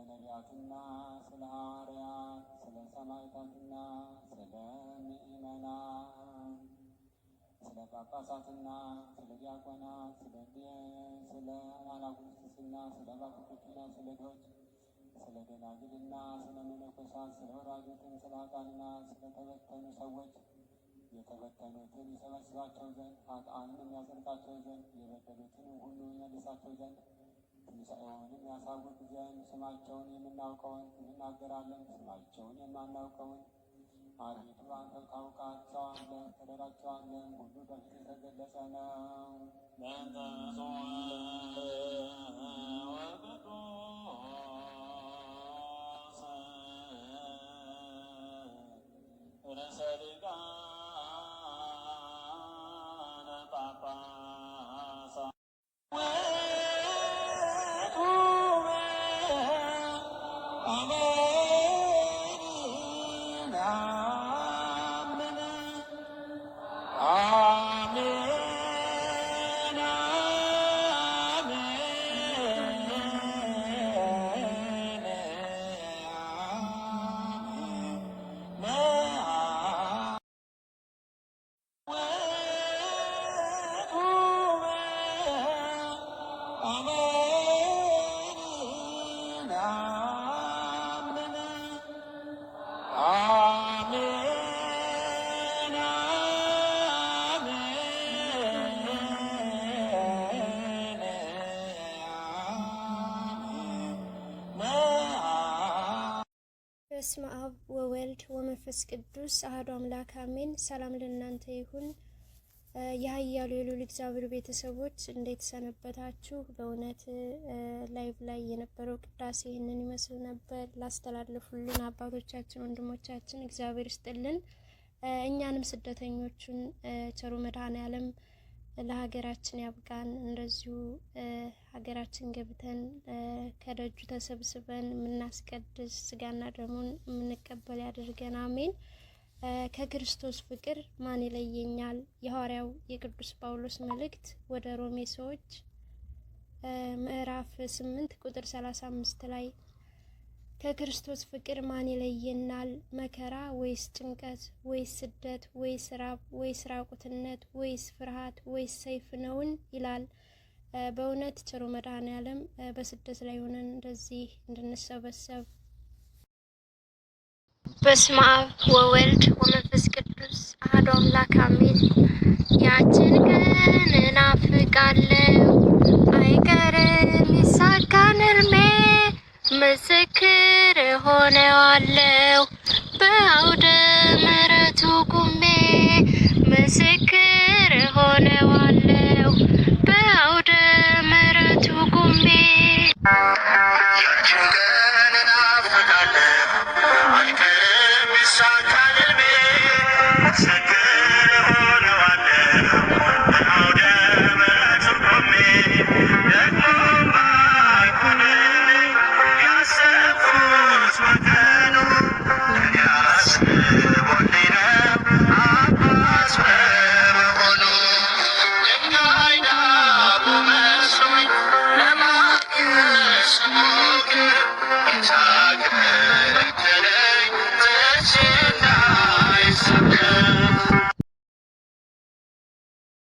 ነቢያትና ስለ ሐዋርያት፣ ስለ ሰማዕታትና ስለ ምእመናን፣ ስለ ጳጳሳትና ስለ ዲያቆናት፣ ስለ አናጉንስጢስና ስለ ባኩቶችና ስለ ድሆች፣ ስለ ደናግልና ስለ መነኮሳት፣ ስለ ወራጆችም፣ ስለ ኃጥአንና ስለ ተበተኑ ሰዎች፣ የተበተኑትን ይሰበስባቸው ዘንድ፣ ኃጥአንንም ያጸድቃቸው ዘንድ፣ የበደሉትንም ሁሉ ይመልሳቸው ዘንድ፣ ትንሣኤውንም ያሳውቅ ዘንድ፣ ስማቸውን የምናውቀውን እንናገራለን፣ ስማቸውን የማናውቀውን አቤቱ አንተ ታውቃቸዋለህ፣ ትረዳቸዋለህ። ሁሉ በፊት የተገለጸ ነው። በእንተ ብፁዕ ወቅዱስ ርእሰ ሊቃነ ጳጳሳት። ውእቱ ነአምን አሜን አሜን አሜን። ውእቱ ነአምን አሜን አሜን አሜን። በስመ አብ ወወልድ ወመንፈስ ቅዱስ አሐዱ አምላክ አሜን። ሰላም ለእናንተ ይሁን። የኃያሉ የልዑል እግዚአብሔር ቤተሰቦች እንዴት ሰነበታችሁ? በእውነት live ላይ የነበረው ቅዳሴ ይህንን ይመስል ነበር። ላስተላለፉልን አባቶቻችን፣ ወንድሞቻችን እግዚአብሔር ይስጥልን። እኛንም ስደተኞቹን ቸሩ መድኃኔዓለም ለሀገራችን ያብቃን። እንደዚሁ ሀገራችን ገብተን ከደጁ ተሰብስበን የምናስቀድስ፣ ስጋና ደሙን የምንቀበል ያድርገን። አሜን። ከክርስቶስ ፍቅር ማን ይለየኛል? የሐዋርያው የቅዱስ ጳውሎስ መልእክት ወደ ሮሜ ሰዎች ምዕራፍ 8 ቁጥር 35 ላይ፣ ከክርስቶስ ፍቅር ማን ይለየናል? መከራ ወይስ ጭንቀት ወይስ ስደት ወይስ ራብ ወይስ ራቁትነት ወይስ ፍርሃት ወይስ ሰይፍ ነውን? ይላል። በእውነት ቸሩ መድኃኔዓለም በስደት ላይ ሆነን እንደዚህ እንድንሰበሰብ። በስመ አብ ወወልድ ወመንፈስ ቅዱስ አሐዱ አምላክ አሜን። ያችን ቀን እናፍቃለሁ፣ አይቀርም ይሳካን ሕልሜ፣ ምስክር ሆነዋለሁ በአውደ ምሕረቱ ቁሜ፣ ምስክር ሆነዋለሁ በአውደ ምሕረቱ ቁሜ። ያችን ቀን እናፍቃለሁ፣ አይቀርም ይሳካል።